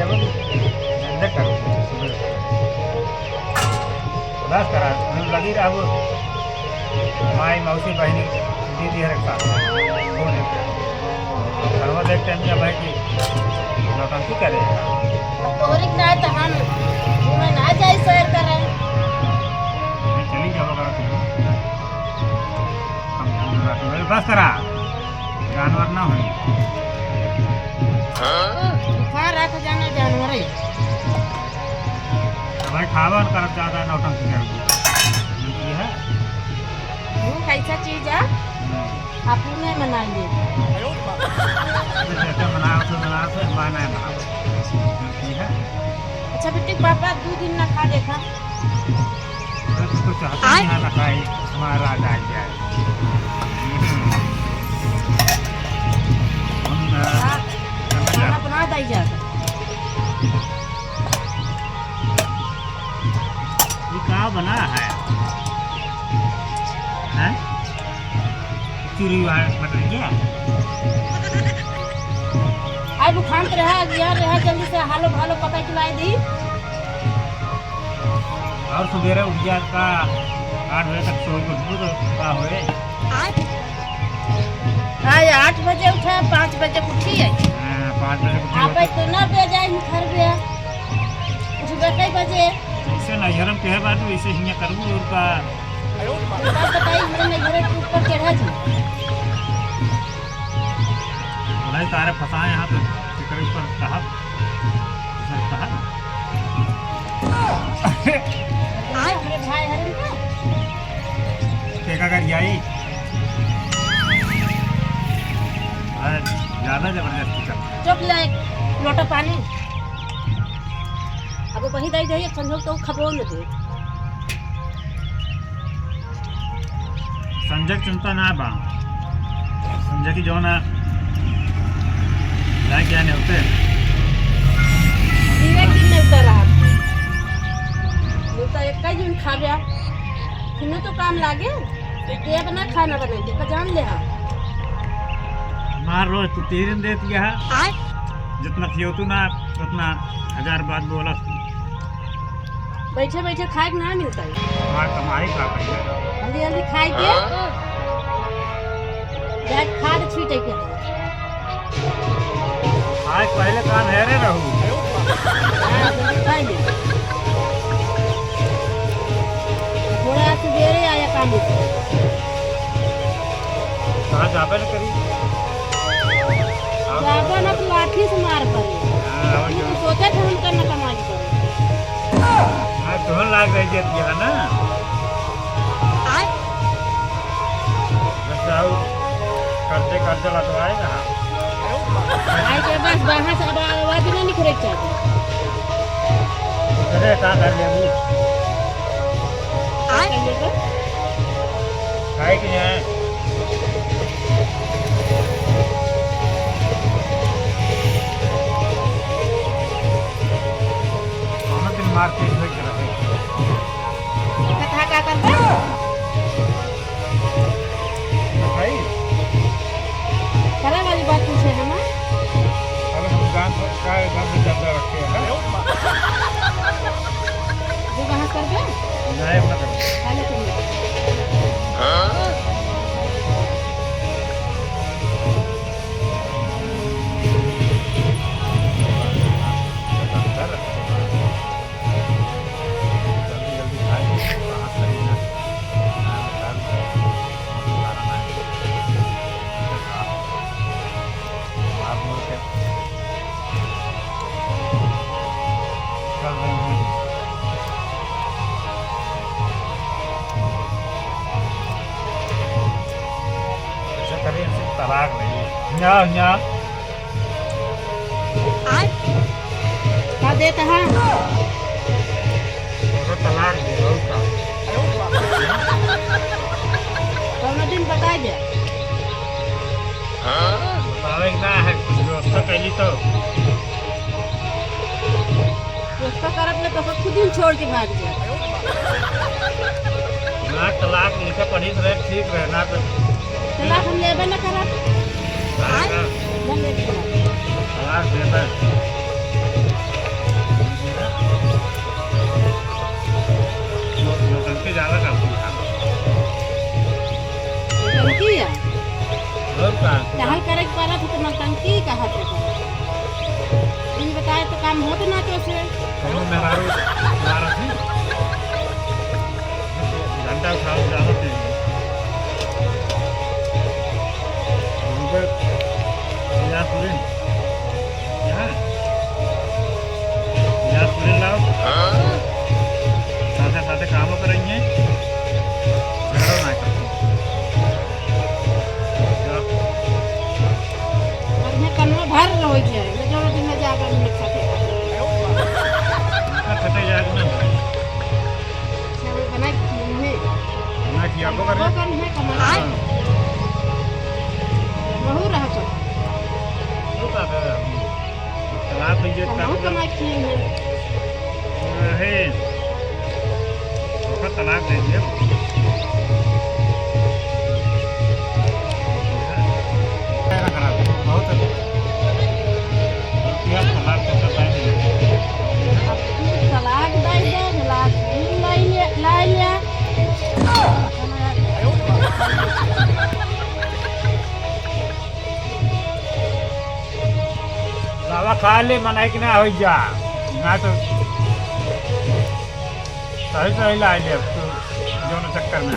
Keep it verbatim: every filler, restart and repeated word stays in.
झंझट करो, सुबह सुबह। बस करा, हम लगी रहबो। माई, मौसी, बहिनी, दीदी हर एक साथ। छोड़ देते हैं। घरवा देख टाइम जब है कि नौटंकी करे। अब तोहरी के ना तो हम घूमे ना जाई, सैर करे। मैं चली जाओ अगर तुम। हम, हम रात में बस करा। जानवर ना होई। बुखार रख जाना जानवर है। तो भाई खावन करत ज्यादा नौटंकी कर दी। ये है। भूख ऐसा चीज है, हम्म। आप नहीं मनाइए। जैसे मनाओ तो मनाओ, तो माना है मनाओ। ये है। अच्छा बेटी, पापा दो दिन ना खा देखा। अरे, तू तो चाहता आय? नहीं है ना खाई, हमारा राज आ गया है। हम्म। हम, अ, हाँ, समझ खाना आ- बना दई जा। ये का बना है? हैं? चूरी वाला मटर क्या? आज उठान रहा, यार रहा, जल्दी से हालो भालो पकाई के लाई दी। और सुबेरे उठ जात का, आठ बजे तक सोई के उठबू तो का होए? आज आठ बजे उठा, पाँच बजे उठी है। हाँ, पाँच बजे उठी आप होती। तो ना बे जाए घर बे। उठबे कई बजे? ऐसे नैहर में कहे बात, वैसे हियाँ करबू और का? बात बताई, हमरे नैहर के ऊपर चढ़ा जी। नहीं, तारे फंसाए यहाँ पे, फिक्र ऊपर कहा। सर कहा? आय, हमरे भाई हरे ना। के का कर जाई? अरे, ज्यादा जबरदस्ती कर। चुप ले, एक लोटा पानी। अब वही दई दे, एक संजोग तो खबो न दे। संजय के चिंता ना बा। संजय की जौन है, लाइक या नेवते। धीरे की नेवता रहा। नेवता एक ही दिन खा गया। फिर तो काम लागे। तो ये बना खाना बनाई, देखा जान ले हाँ। मार रोज तू तीन दिन देती है। आय? जितना खियो तू ना, उतना हजार बात बोला। बैठे बैठे खाए के ना मिलता है। हमार कमाई का पहिले। जल्दी जल्दी खाए के। जाए के खाए के छीटे के। खाए के पहिले काम हेरे रहू। हाँ, जल्दी खाए ले। थोड़ा सुबेरे आया काम से। कहाँ जाबे न करी? जाबो ना तो लाठी से मार पड़े। हाँ, और ये तो जो। सोचे थे हम करना कमाई करे। हाँ, तोहन लाग रही है, है ना? आय? बस आओ, करते करते लटवाए ना। आय के बस बाहर से अब आवाज ना निकले चाहिए। अरे, का कर लेबू? आय? कहिए तो? खाए कि नहीं? कौनो दिन मार के भेज रहे। कथा का करबा? भाई, करे वाली बात पूछे है ना? अरे हम गान का गान में चंदा रखे हैं ना? जो कहाँ करबे? नहीं, अपना करबे। पहले तुम ऐसा करें, ऐसे तलाक नहीं। न्या, न्या। आय? का देत है? तोहरा तलाक दे, और का? कौनो दिन बताई दे। बतावे के ना है, कुछ व्यवस्था कैली तो। व्यवस्था करत में तो सब खुद ही छोड़ के भाग जाए। ना, तलाक लिखे पढ़ी रहे, ठीक रहे, ना तो तलाक हम लेबे न करब। आय? ना लेबे करब। तलाक देबे। ज्यादा काम किया। टंकी है? और का? टहल करे के पड़त है तो नौटंकी कहत है। दिन बताए तो काम होत ना तो से। कौनो मेहरारू मारत है? घंटा उठाओ, जानो तेज। उधर या सुरेन। यहाँ? यहाँ सुरेन लाओ। साथे साथे काम करेंगे। झगड़ा ना करो। जा। और ये कनवा भर रहो क्या? ये जो दिन में जाकर हम लोग साथे। उनका फटे जाए ना। अच्छा, वो बना के मुँह में। बना के आपको करना? वो करना है, कमाना है। हाँ। बहू रहा तो। वो का है? तलाक हो गया, तलाक हो गया। कमाई किए हैं। नहीं। ओकर तलाक दे दिए। बहुत रुपया तलाक को पता नहीं। अब तू तलाक दे दे, गिलास दूध लाई ले, लाई ले। बाबा खा ले, मनाई कि ना हो जा, ना तो सही सही ला ले अब तू। जौन चक्कर में।